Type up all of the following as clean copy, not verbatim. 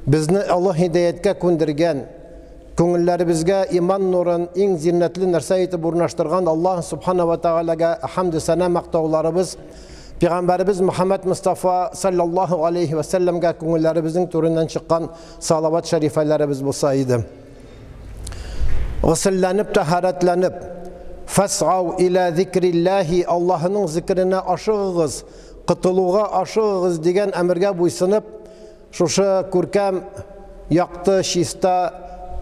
Безне Аллаһ һидаяткә күндергән, күңелләребезгә иман нурын иң зиннәтле нәрсә итеп урнаштырган Аллаһ субхана ва тәгаләгә хәмдү сәна мактауларыбыз, Пәйгамбәребез Мөхәммәд Мустафа саллаллаһу алейхи ва сәлләмгә күңелләребезнең түреннән чыккан салават шәрифәләребез булса иде. Госелләнеп, тәһарәтләнеп, фәсгау иля зикрилләһи, Аллаһының зикренә ашыгыгыз, котылуга ашыгыгыз дигән әмергә буйсынып, шушы күркәм, якты, чиста,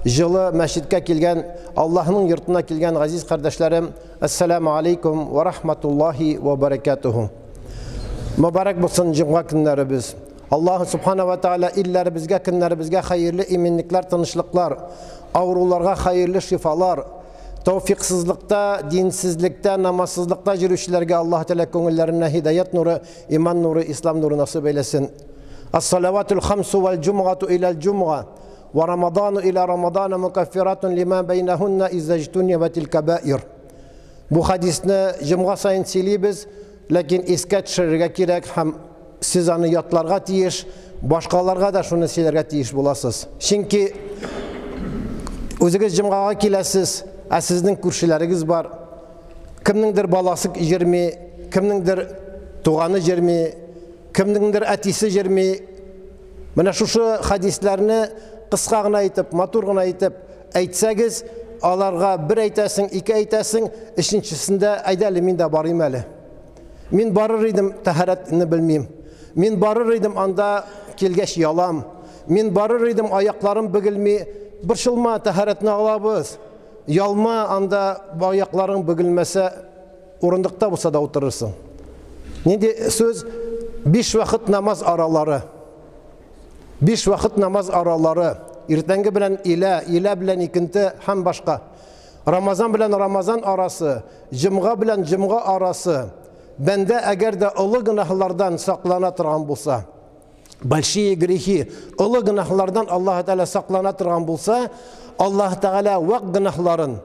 җылы мәчеткә килгән, Аллаһның йортына килгән газиз кардәшләрем, әссәламу алейкум ва рахматуллаһи ва баракатуху. Мөбарәк булсын җомга көннәребез. Аллаһу субхана ва тааля илләребезгә, көннәребезгә хәерле иминлекләр, тынычлыклар, авыруларга хәерле шифалар, тәүфиксызлыкта, динсезлектә, намазсызлыкта йөрүчеләргә Аллаһ Тәгалә күңелләренә һидаят нуры, иман нуры, ислам нуры насыйп әйләсен. Ас-салаватул хамсу вал җумгату иләл җумга ва рамадану иля рамадана мукаффиратун лима бәйнәһунна изаҗтунибатил кабаир. Бу хадисне җомга саен сөйлибез, ләкин искә төшерергә кирәк һәм сез аны ятларга тиеш, башкаларга да шуны сөйләргә тиеш буласыз. Чөнки үзегез җомгага киләсез, ә сезнең күршеләрегез бар. Кемнеңдер баласы йөрми, кемнеңдер туганы йөрми, кемнеңдер әтисе йөрми. Менә шушы хадисләрне кыска гына итеп, матур гына итеп әйтсәгез, аларга бер әйтәсең, ике әйтәсең, өченчесендә әйдә әле мин дә барыйм әле. Мин барыр идем, тәһарәтне белмим. Мин барыр идем, анда килгәч ялам. Мин барыр идем, аякларым бөгелми. Борчылма, тәһарәтне алабыз. Ялма, анда аякларың бөгелмәсә, урындыкта булса да утырырсың. Нинди сүз? Биш вакыт намаз аралары. Биш вакыт намаз аралары. Иртәнге белән илә, илә белән икенте һәм башка. Рамазан белән Рамазан арасы, җомга белән җомга арасы. Бәндә әгәр дә олы гөнаһлардан саклана торган булса, большие грехи, олы гөнаһлардан Аллаһ Тәгалә саклана торган булса, Аллаһ Тәгалә вак гөнаһларын,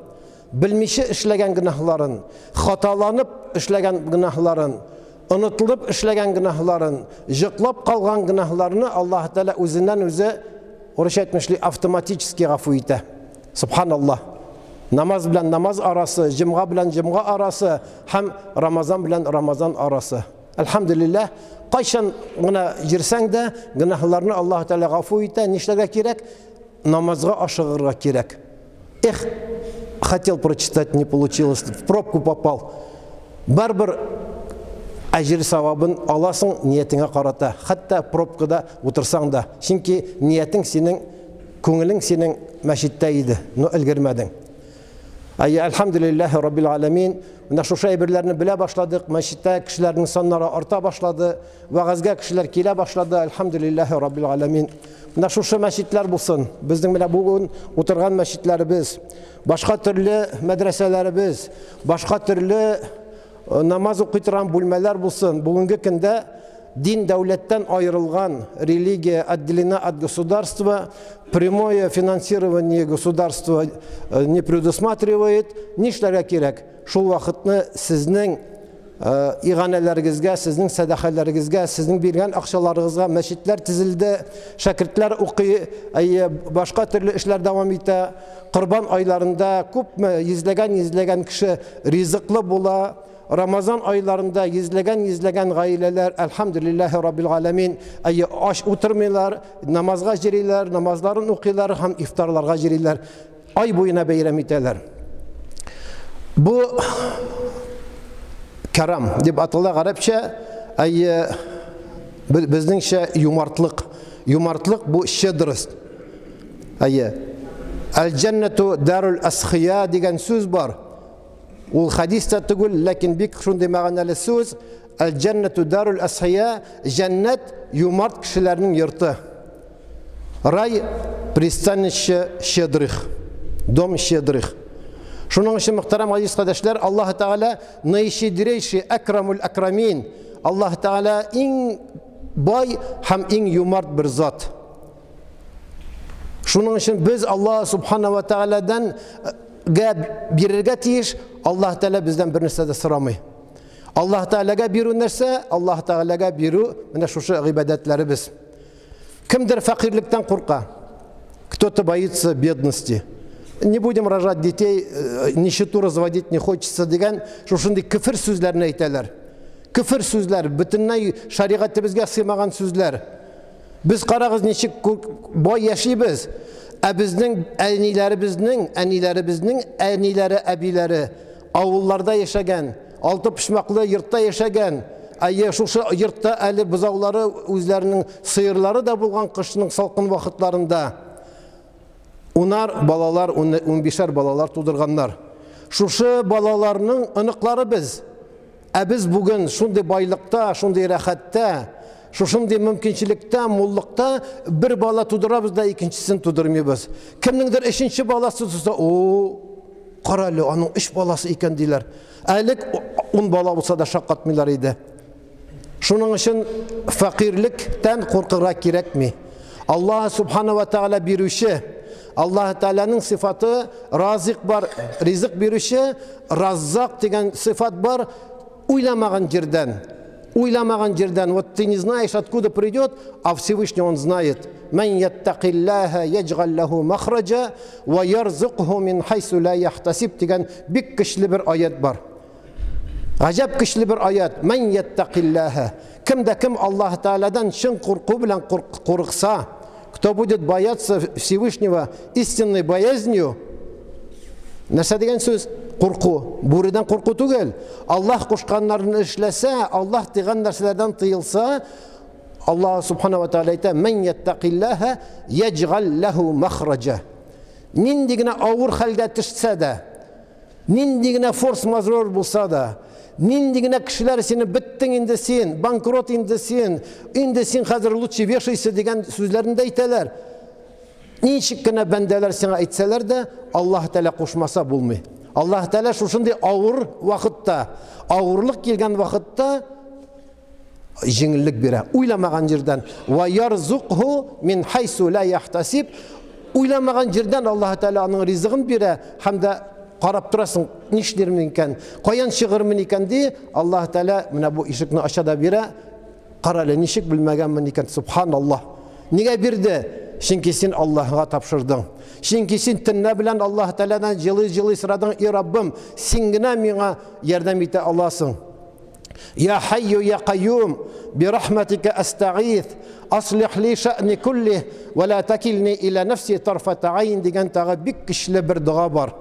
белмичә эшләгән гөнаһларын, хаталанып эшләгән гөнаһларын, онытылып эшләгән гөнаһларын, җоклап калган гөнаһларны Аллаһ Тәгалә үзеннән үзе, урысча әйтмешли, автоматически гафу итә. Субханаллаһ. Намаз белән намаз арасы, җомга белән җомга арасы һәм Рамазан белән Рамазан арасы. Әлхәмдүлилләһ, кайчан гына йөрсәң дә, гөнаһларны Аллаһ Тәгалә гафу итә. Нишләргә кирәк? Намазга ашыгырга кирәк. Эх, хотел прочитать, не получилось, в пробку попал. Барыбер әҗер савабын аласың ниятеңә карата. Хәтта пробкада утырсаң да. Чөнки ниятең синең, күңелең синең мәчеттә иде, но өлгермәдең. Әйе, әлхәмдүлилләһи раббил аламин. Менә шушы әйберләрне белә башладык. Мәчеттә кешеләрнең саннары арта башлады. Вәгазьгә кешеләр килә башлады. Әлхәмдүлилләһи раббил аламин. Менә шушы мәчетләр булсын. Безнең менә бүген утырган мәчетләребез, башка төрле мәдрәсәләребез, башка төрле намаз укый торган бүлмәләр булсын. Бүгенге көндә дин дәүләттән аерылган, религия отделена от государства, прямое финансирование государства не предусматривает. Нишләргә кирәк? Шул вакытны сезнең иганәләрегезгә, сезнең сәдакаләрегезгә, сезнең биргән акчаларыгызга мәчетләр төзелде, шәкертләр укый, әйе, башка төрле эшләр дәвам итә. Корбан айларында күпме йөзләгән-йөзләгән кеше ризыклы була. Рамазан айларында йөзләгән-йөзләгән гаиләләр, әлхәмдүлилләһи раббил галәмин, әйе, ач утырмыйлар, намазга йөриләр, намазларын укыйлар һәм ифтарларга йөриләр. Ай буена бәйрәм итәләр. Бу карам дип атала гарәпчә, әйе, безнеңчә юмартлык. Юмартлык бу щедрость. Әйе. Әл-җәннәту дарул асхия дигән сүз бар. Ул хадис та түгел, ләкин бик шундый мәгънәле сүз. Әл-җәннәту дарул асхия, җәннәт юмарт кешеләрнең йорты. Рай пристанище щедрых, дом щедрых. Шуның өчен, мөхтәрәм газиз кардәшләр, Аллаһ Тәгалә наищедрейший, әкрамул әкрамин. Аллаһ Тәгалә иң бай һәм иң юмарт бер зат. Шуның өчен без Аллаһ Субхана ва Тәгаләдән гә бирергә тиеш, Аллаһ Тәгалә бездән бер нәрсә дә сорамый. Аллаһ Тәгаләгә бирү нәрсә? Аллаһ Тәгаләгә бирү менә шушы гыйбадәтләребез. Кемдер фәкыйрьлектән курка. Кто-то боится бедности. Не будем рожать детей, нищету разводить не хочется дигән шушындый көфер сүзләрне әйтәләр. Көфер сүзләр, бөтенләй шәригатебезгә сыймаган сүзләр. Без карагыз ничек бай яшибез, ә безнең әниләребезнең, әниләребезнең әниләре, әбиләре авылларда яшәгән, алты почмаклы йортта яшәгән. Әйе, шушы йортта әле бозаулары, үзләренең сыерлары да булган кышның салкын вакытларында. Унар балалар, унбишәр балалар тудырганнар. Шушы балаларның оныклары без. Ә без бүген шундый байлыкта, шундый рәхәттә, шушындый мөмкинчелектә, муллыкта бер бала тудырабыз да икенчесен тудырмыйбыз. Кемнеңдер өченче баласы туса, о, кара әле, аның өч баласы икән диләр. Ә элек 10 бала булса да шаккатмыйлар иде. Шуның өчен фәкыйрьлектән куркырга кирәкми. Аллаһ субхана ва тааля бирүче, Аллаһ Тааляның сыйфаты разык бар, ризык бирүче, раззак дигән сыйфат бар, уйламаган җирдән. Уйламаган җирдән, вот ты не знаешь, откуда придет, а Всевышний он знает. Мән яттакиллаһа яҗгаль лаху махраҗа ва ярзукху мин хайсу ла яхтасиб дигән бик көчле бер аят бар. Гаҗәп көчле бер аят. Мән яттакиллаһа. Кем дә кем Аллаһ Таалядан чын курку белән курыкса, кто будет бояться Всевышнего истинной боязнью, нәрсә дигән сүз? Курку. Бүредән курку түгел. Аллаһ кушканнарын эшләсә, Аллаһ тыйган нәрсәләрдән тыелса, Аллаһ субхана ва тааля әйтә: "Мән яттакиллаһа яҗгаль лаху махраҗа". Нинди генә авыр хәлгә төшсә дә, нинди генә форс-мажор булса да, нинди генә кешеләр сине беттең инде син, банкрот инде син, инде син хәзер лучше вешайся дигән сүзләрне дә әйтәләр. Ничек кенә бәндәләр сиңа әйтсәләр дә, Аллаһ Тәгалә кушмаса булмый. Аллаһ Тәгалә шушындый авыр вакытта, авырлык килгән вакытта җиңеллек бирә. Уйламаган җирдән ва ярзукху мин хайсу ла яхтасиб. Уйламаган җирдән Аллаһ Тәгалә аның ризыгын бирә һәм дә карап торасың, нишләрмен икән, каян чыгырмын икән ди, Аллаһ Тәгалә менә бу ишекне ача да бирә. Кара әле, ничек белмәгәнмен икән, субханаллаһ. Нигә бирде? Чөнки син Аллаһга тапшырдың. Чөнки син төнлә белән Аллаһ Тәгаләдән җылый-җылый сорадың, и Раббым, син генә миңа ярдәм итә аласың. Я хайю я каюм, би рахматика астагиз, аслих ли шәъни кулли, ва ла такилни иля нафси тарфата айн дигән тагы бик көчле бер дога бар.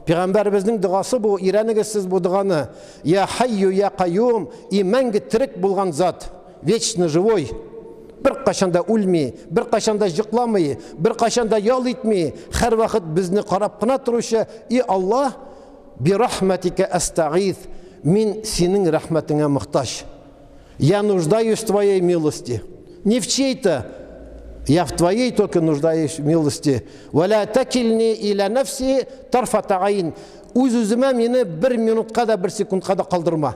Пәйгамбәребезнең догасы бу, өйрәнегез сез бу доганы. Я хайю я каюм, и мәңге терек булган зат, вечно живой. Бер кашан да үлми, бер кашан да йокламый, бер кашан да ял итми, һәрвакыт безне карап кына торучы, и Аллаһ, би рахматика астагиз, мин синең рәхмәтеңә мохтаҗ. Я нуждаюсь в твоей милости. Не в чьей-то, я в твоей только нуждаюсь в милости. Ва ла такилни иля нафси тарфата айн. Үз-үземә мине бер минутка да, бер секундка да калдырма.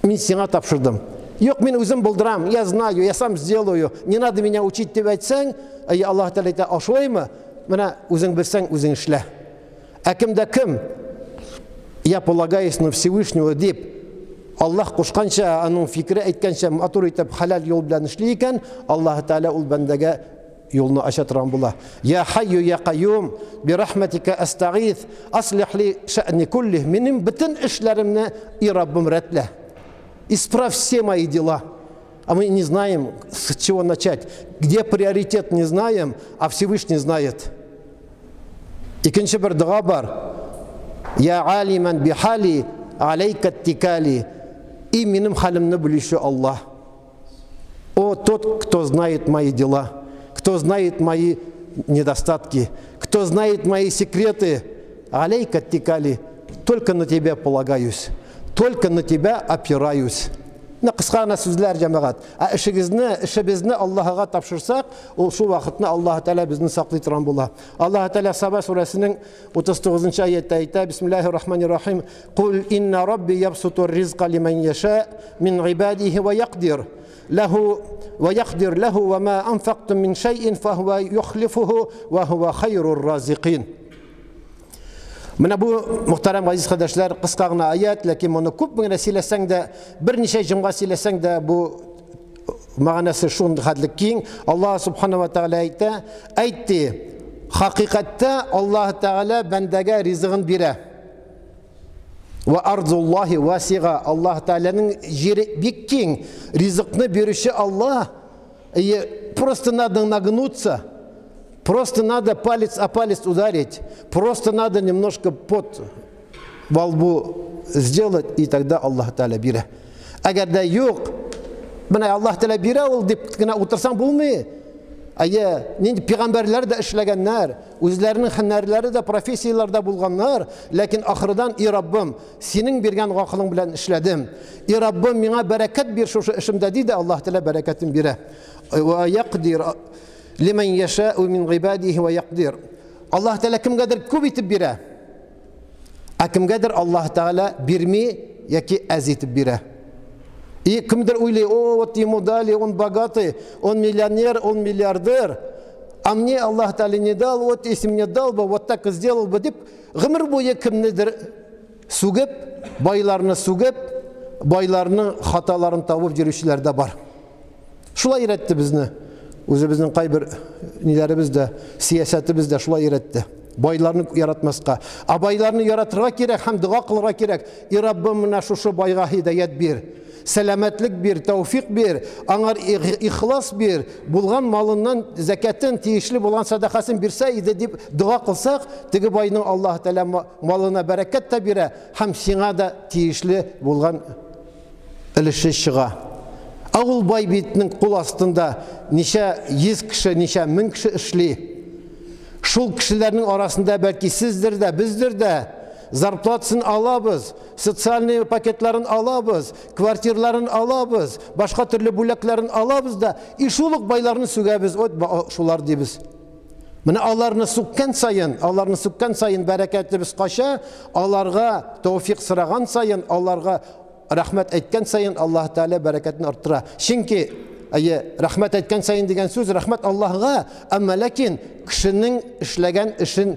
Мин сиңа тапшырдым. Юк, мин үзем булдырам, я знаю, я сам сделаю. Не надо меня учить дип әйтсәң, әй Аллаһ Тәгалә әйтә, шулаймы? Менә үзең белсәң, үзең эшлә. Ә кем дә кем я полагаюсь на Всевышнего дип Аллаһ кушканча, аның фикере әйткәнчә матур итеп хәләл юл белән эшли икән, Аллаһ Тәгалә ул бәндәгә юлны ача торган була. Я хайю я каюм, би рахматика астагиз, аслих ли шәъни куллих. Минем бөтен эшләремне, и Раббым, рәтлә. Исправь все мои дела. А мы не знаем, с чего начать. Где приоритет, не знаем, а Всевышний знает. Икенче бер дога бар. Я алиман бихали, алейка тикали. И минем хәлемне белүче Аллаһ. О, тот, кто знает мои дела, кто знает мои недостатки, кто знает мои секреты, алейка тикали, только на тебя полагаюсь, только на тебя опираюсь. Менә кыска гына сүзләр, җәмәгать. Ә эшегезне, эшебезне Аллаһыга тапшырсак, ул шул вакытны Аллаһ Тәгалә безне саклый торган була. Аллаһ Тәгалә Саба сүрәсенең 39 аятта әйтә: Бисмиллаһир рахманир рахим. Кул инна рабби ябсутур ризка лиман яша мин гыйбадихи ва якдир лаху ва якдир лаху ва ма анфактум мин шайин фахува юхлифуху ва хува хайрур разикин. Менә бу, мөхтәрәм газиз кардәшләр, кыска гына аят, ләкин моны күп генә сөйләсәң дә, берничә җомга сөйләсәң дә, бу мәгънәсе шундый хәтле киң. Аллаһ субхана ва тәгалә әйтә, әйтте, хакыйкатьтә Аллаһ Тәгалә бәндәгә ризыгын бирә. Ва арзуллаһи васига. Аллаһ Тәгаләнең җире бик киң. Ризыкны бирүче Аллаһ. И просто надо нагнуться, просто надо палец о палец ударить, просто надо немножко пот во лбу сделать, и тогда Аллаһ Тәгалә бирә. Әгәр дә юк, менә Аллаһ Тәгалә бирә ул дип кенә утырсаң булмый. Әйе, нинди пәйгамбәрләр дә эшләгәннәр, үзләренең һөнәрләре дә, профессияләре дә булганнар, ләкин ахырдан, и Раббым, синең биргән гакылың белән эшләдем. И Раббым, миңа бәрәкәт бир шушы эшемдә, диде, Аллаһ Тәгалә бәрәкәтен бирә. Ва якдир лиман яшау мин гыйбадихи ва якдир. Аллаһ Тәгалә кемгәдер күп итеп бирә. Ә кемгәдер Аллаһ Тәгалә бирми яки әз итеп бирә. И кемдер уйлый, о, вот ему дали, он богатый, он миллионер, он миллиардер, а мне Аллаһ Тәгалә не дал, вот если мне дал бы, вот так и сделал бы, дип, гомер буе кемнедер сүгеп, байларны сүгеп, байларның хаталарын табып йөрүчеләр дә бар. Шулай өйрәтте безне. Үзебезнең кайбер ниләребез дә, сәясәтебез дә шулай өйрәтте. Байларны яратмаска. Ә байларны яратырга кирәк һәм дога кылырга кирәк. И Раббым, менә шушы байга һидаят бир. Сәламәтлек бир, тәүфик бир, аңар ихлас бир, булган малыннан зәкәтен, тиешле булган сәдакасын бирсә иде дип дога кылсак, теге байның Аллаһ Тәгалә малына бәрәкәт тә бирә һәм сиңа да тиешле булган өлеше чыга. Ә ул бай битнең кул астында ничә йөз кеше, ничә мең кеше эшли. Шул кешеләрнең арасында бәлки сездер дә, бездер дә, зарплатасын алабыз, социальный пакетларын алабыз, квартирларын алабыз, башка төрле бүләкләрен алабыз да, и шул ук байларны сүгәбез, вот шулар дибез. Менә аларны сүккән саен, аларны сүккән саен бәрәкәтебез кача, аларга тәүфик сораган саен, аларга рәхмәт әйткән саен Аллаһ Тәгалә бәрәкәтен арттыра. Чөнки әйе, рәхмәт әйткән саен дигән сүз рәхмәт Аллаһга, әмма ләкин кешенең эшләгән эшен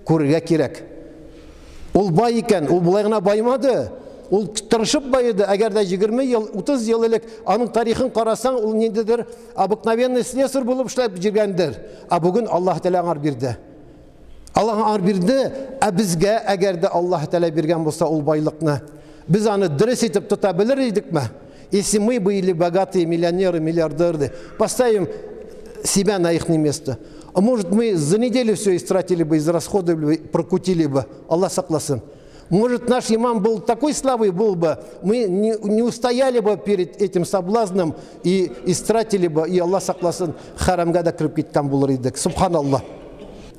күрергә кирәк. Ул бай икән, ул болай гына баймады. Ул тырышып баеды. Әгәр дә 20 ел, 30 ел элек аның тарихын карасаң, ул ниндидер обыкновенный слесарь булып эшләп йөргәндер. Ә бүген Аллаһ Тәгалә аңар бирде. Аллаһ аңар бирде, ә безгә әгәр дә Аллаһ Тәгалә биргән булса ул байлыкны, без аны дөрес итеп тота белер идекме? Если мы были богатые миллионеры, миллиардеры, поставим себя на их место. А может, мы за неделю все истратили бы, израсходовали бы, прокутили бы. Аллаһ сакласын. Может, наш имам был такой слабый был бы, мы не устояли бы перед этим соблазном и истратили бы, и Аллаһ сакласын, харамга да кереп киткән булыр идек. Субханаллаһ.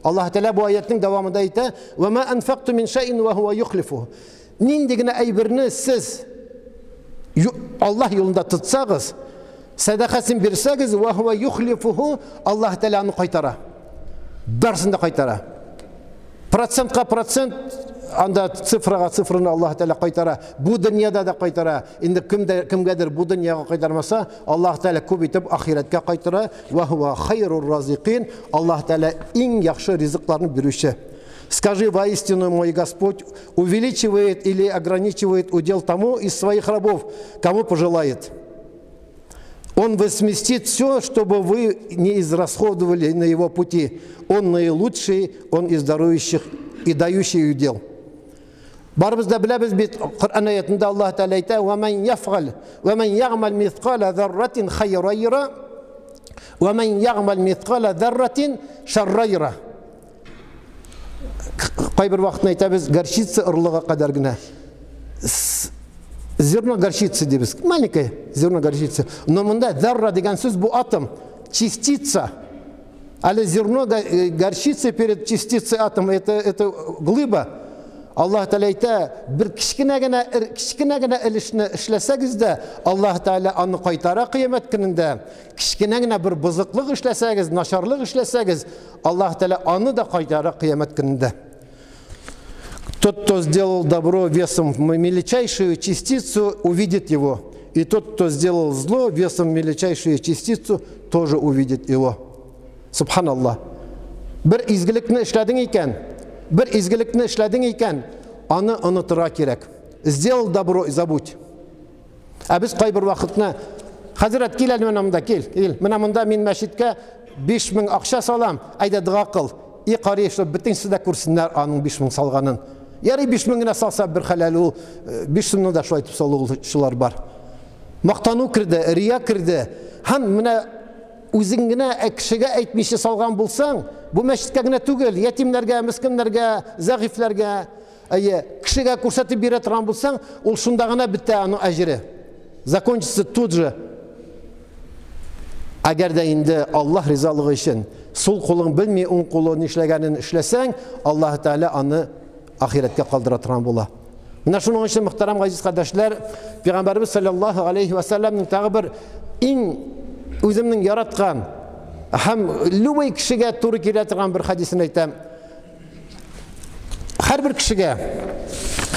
Аллаһ Тәгалә бу аятның дәвамында әйтә: "Ва ма анфакту мин шайин ва хуа юхлифу". Нинди генә әйберне сез Аллаһ юлында тотсагыз, сәдакасын бирсәгез, ва хуа юхлифуху, Аллаһ Тәгалә аны кайтара. Барысын да кайтара. Процентка процент, анда цифрага цифраны Аллаһ Тәгалә кайтара. Бу дөньяда да кайтара. Инде кемгәдер бу дөньяга кайтармаса, Аллаһ Тәгалә күп итеп ахирәткә кайтара. Ва хуа хайрур разикин. Аллаһ Тәгалә иң яхшы ризыкларны бирүче. Скажи, воистину мой Господь увеличивает или ограничивает удел тому из своих рабов, кому пожелает. Он возместит все, чтобы вы не израсходовали на его пути. Он наилучший, он из дарующих и дающий удел. Барыбыз да беләбез бит, Коръән аятында Аллаһ Тәгалә әйтә: "Ва ман яфгал, ва ман ягъмал мисқала зарратин хайран яра, ва ман ягъмал мисқала зарратин шарран яра". Кайбер вакытны әйтәбез, горчица орлыгы кадәр генә. Зерно горчицы дибез. Маленькое зерно горчицы. Но монда зарра дигән сүз бу атом, частица. Әле зерно горчицы перед частицей атома это глыба. Аллаһ Тәгалә әйтә, бер кечкенә генә өлешне эшләсәгез дә, Аллаһ Тәгалә аны кайтара кыямәт көнендә. Кечкенә генә бер бозыклык эшләсәгез, начарлык эшләсәгез, Аллаһ Тәгалә аны да кайтара кыямәт көнендә. Тот, кто сделал добро весом в мельчайшую частицу, увидит его. И тот, кто сделал зло весом в мельчайшую частицу, тоже увидит его. Субханаллах. Бер изгелекне эшләдең икән, бер изгелекне эшләдең икән, аны онытырга кирәк. Сделал добро и забудь. Ә без кайбер вакытны Хәзрәт, кил әле менә монда, кил, кил. Менә монда мин мәчеткә 5000 акча салам, әйдә дога кыл. И кари, чтобы бөтенесе дә күрсеннәр аның 5000 салганын. Ярый 5000 генә салса бер хәл әле ул, 5 сумны да шулай итеп салучылар бар. Мактану керде, рия керде. Һәм менә үзең генә кешегә әйтмичә салган булсаң, бу мәчеткә генә түгел, ятимнәргә, мескеннәргә, зәгыйфьләргә, әйе, кешегә күрсәтеп бирә торган булсаң, ул шунда гына бетә аның әҗере. Закончится тут же. Әгәр дә инде Аллаһ ризалыгы өчен сул кулың белми, уң кулы нишләгәнен эшләсәң, Аллаһ Тәгалә аны ахирәткә калдыра торган була. Менә шуның өчен, мөхтәрәм газиз кардәшләр, Пәйгамбәребез саллаллаһу алейхи ва сәлләмнең тагы бер иң үземнең яраткан һәм любой кешегә туры килә торган бер хәдисен әйтәм. Һәрбер кешегә,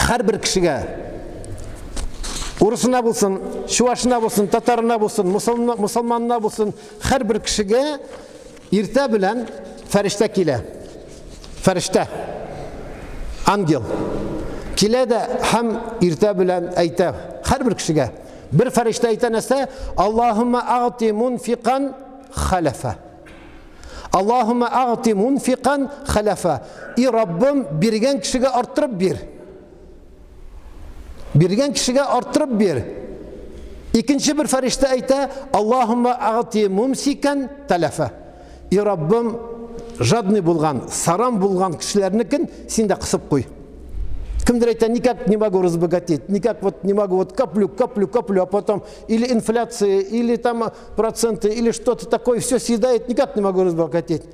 һәрбер кешегә, урысына булсын, чуашына булсын, татарына булсын, мусульманына булсын, һәрбер кешегә иртә белән фәрештә килә. Фәрештә, ангел килә дә һәм иртә белән әйтә һәрбер кешегә. Бер фәрештә әйтә нәрсә? Аллаһумма агти мунфикан халафа. Аллаһумма агти мунфикан халафа. И Раббым, биргән кешегә арттырып бир. Биргән кешегә арттырып бир. Икенче бер фәрештә әйтә, Аллаһумма агти мумсикан талафа. И Раббым, жадный булган, саран булган кешеләрнекен син дә кысып куй. Кемдер әйтә, никак не могу разбогатеть, никак вот не могу, вот коплю, коплю, коплю, а потом или инфляция, или там проценты, или что-то такое, все съедает, никак не могу разбогатеть.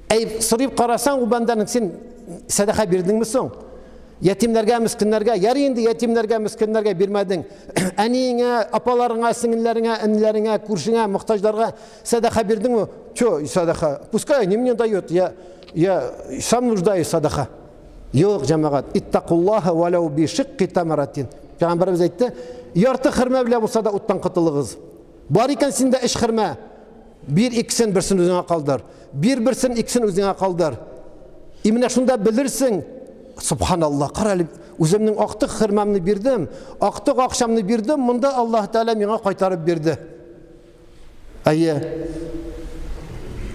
Әй, сорап карасаң, ул бәндәнең син сәдака бирдеңме соң? Ятимнәргә, мескеннәргә, ярый инде ятимнәргә, мескеннәргә бирмәдең. Әниеңә, апаларыңа, сеңелләреңә, энеләреңә, күршеңә, мохтаҗларга сәдака бирдеңме? Чё, сәдака? Пускай они мне дают, я сам нуждаюсь сәдака. Юк, җәмәгать, иттакуллаһа валау би шикки тамаратин. Пәйгамбәребез әйтте, ярты хөрмә белән булса да уттан котылыгыз. Бар икән синдә өч хөрмә, бир икесен, берсен үзеңә калдыр. Бир берсен, икесен үзеңә калдыр. И менә шунда белерсең, субханаллаһ, кара әле, үземнең актык хөрмәмне бирдем, актык акчамны бирдем, монда Аллаһ Тәгалә миңа кайтарып бирде. Әйе.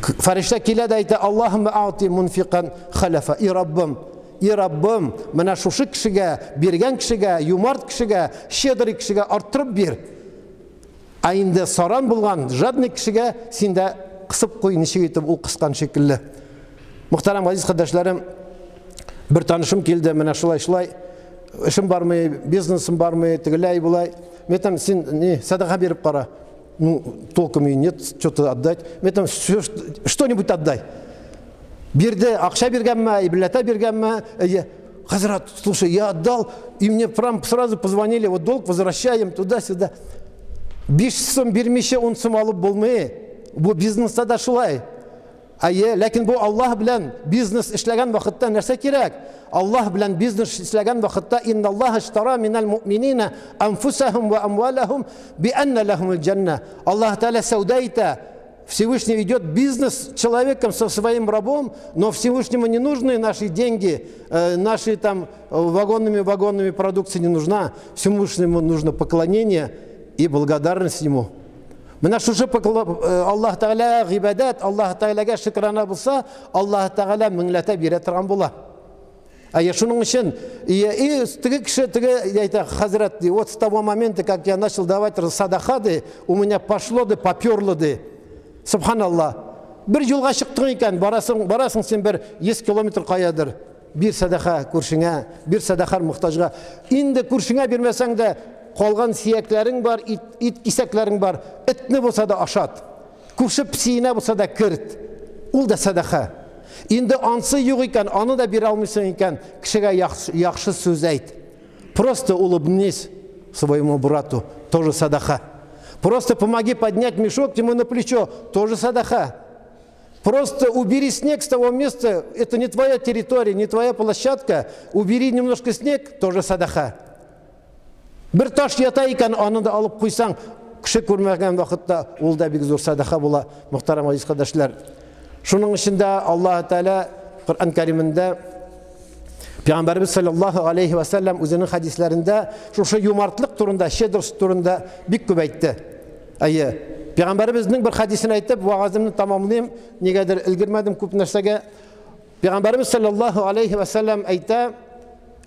Фәрештә килә дә әйтә, Аллаһумма ағти мунфикан халафа. И Раббым, и Раббым, менә шушы кешегә, биргән кешегә, юмарт кешегә, щедрый кешегә арттырып бир. Ә инде саран булган, жадный кешегә син дә кысып куй, ничек итеп ул кыскан шикелле. Мөхтәрәм газиз кардәшләрем, бер танышым килде, менә шулай-шулай, эшем бармый, бизнесым бармый, тегеләй болай. Мин әйтәм, син не, сәдака биреп кара. Ну, толком и нет, что-то отдать. Мин әйтәм, что-нибудь отдай. Бирде, акча биргәнме, ибеләтә биргәнме? Әйе. Хәзрәт, слушай, я отдал, и мне прям сразу позвонили, вот долг возвращаем туда-сюда. 5 сум бирмичә 10 сум алып булмый. Бу бизнеста да шулай. Әйе, ләкин бу Аллаһ белән бизнес эшләгән вакытта нәрсә кирәк? Аллаһ белән бизнес эшләгән вакытта инналлаһ иштара минал муъминина анфусахум ва амвалахум би анна лахумул джанна. Аллаһ Тәгалә сәүдә итә. Всевышний ведет бизнес с человеком, со своим рабом, но Всевышнему не нужны наши деньги, наши там вагонами продукции не нужна. Всевышнему нужно поклонение и благодарность ему. Менә шушы Аллаһ Тәгалә гыйбадәт, Аллаһ Тәгаләгә шөкрана булса, Аллаһ Тәгалә меңләтә бирә торган була. Ә шуның өчен, и теге кеше, теге әйтә, хәзрәт, ди, вот с того момента, как я начал давать садаха, ди, у меня пошло, ди, поперло, ди. Субханаллах. Бер юлга чыктың икән, барасың, барасың син бер 100 километр каядыр. Бир садаха күршеңә, бир садаха мохтаҗга. Инде күршеңә бирмәсәң дә, калган сөякләрең бар, ит кисәкләрең бар, этне булса да ашат. Күрше песиенә булса да керт. Ул да садаха. Инде ансы юк икән, аны да бирә алмыйсың икән, кешегә яхшы сүз әйт. Просто улыбнись своему брату, тоже садаха. Просто помоги поднять мешок ему на плечо, тоже садаха. Просто убери снег с того места, это не твоя территория, не твоя площадка, убери немножко снег, тоже садаха. Бер таш ята икән, аны да алып куйсаң, кеше күрмәгән вакытта ул да бик зур садаха була, мөхтәрәм газиз кардәшләр. Шуның өчен дә Аллаһ Тәгалә Коръән Кәримендә Пәйгамбәребез саллаллаһу алейхи ва саллям үзенең хәдисләрендә шушы юмартлык турында, щедрость турында бик күп әйтте. Әйе. Пәйгамбәребезнең бер хәдисен әйтеп, вагазымны тәмамлыйм. Нигәдер өлгермәдем күп нәрсәгә. Пәйгамбәребез саллаллаһу алейхи ва саллям әйтә: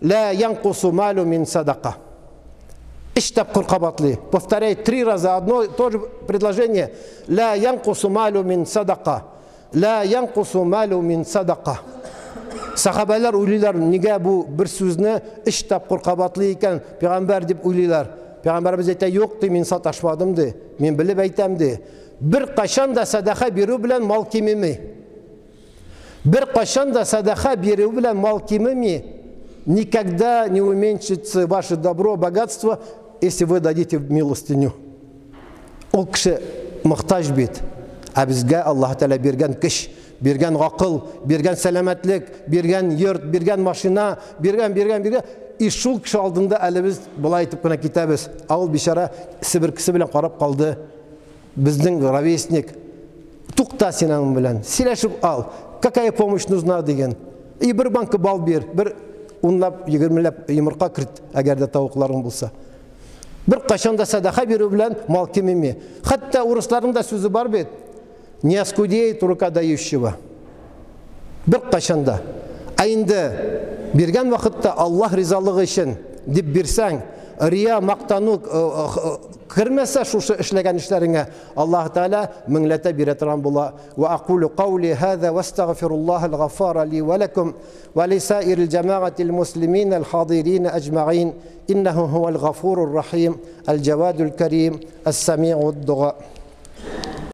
"Ла янкусу малу мин садака". Өч тапкыр кабатлый. Повторяет три раза одно и то же предложение. Ла янкусу малу мин садака. Ла янкусу малу мин садака. Сахабалар уйлыйлар, нигә бу бер сүзне өч тапкыр кабатлый икән пәйгамбәр дип уйлыйлар. Пәйгамбәребез әйтә, юк ди, мин саташмадым ди. Мин белеп әйтәм ди. Бер кайчан да сәдака бирү белән мал кимеми. Бер кайчан да сәдака бирү белән мал кимеми. Никогда не уменьшится ваше добро, богатство, если вы дадите милостыню. Ул кеше мохтаҗ бит. Ә безгә Аллаһ Тәгалә биргән көч, биргән акыл, биргән сәламәтлек, биргән йорт, биргән машина, биргән, биргән, биргән. И шул кеше алдында әле без болай итеп кенә китәбез. Ә ул бичара себеркесе белән карап калды. Безнең ровесник. Тукта син аның белән, сөйләшеп ал. Какая помощь нужна дигән. И бер банка бал бир, бер унлап, егермеләп йомырка керт, әгәр дә тавыкларың булса. Бер кайчан да сәдака бирү белән мал кимеми. Хәтта урысларның да сүзе бар бит. Не оскудеет рука дающего. Бер кайчан да. Ә инде биргән вакытта Аллаһ ризалыгы өчен дип бирсәң, рия, мактану кермәсә шушы эшләгән эшләреңә, Аллаһ Тәгалә меңләтә бирә торган була. Ва акулу каули хаза вастагфируллаһал гаффара ли ва лакум ва лисаирил джамаатил муслимин аль хадирин аҗмаин. Иннаху хуал гафурур рахим, аль джавадул карим, ас-самиуд дуа.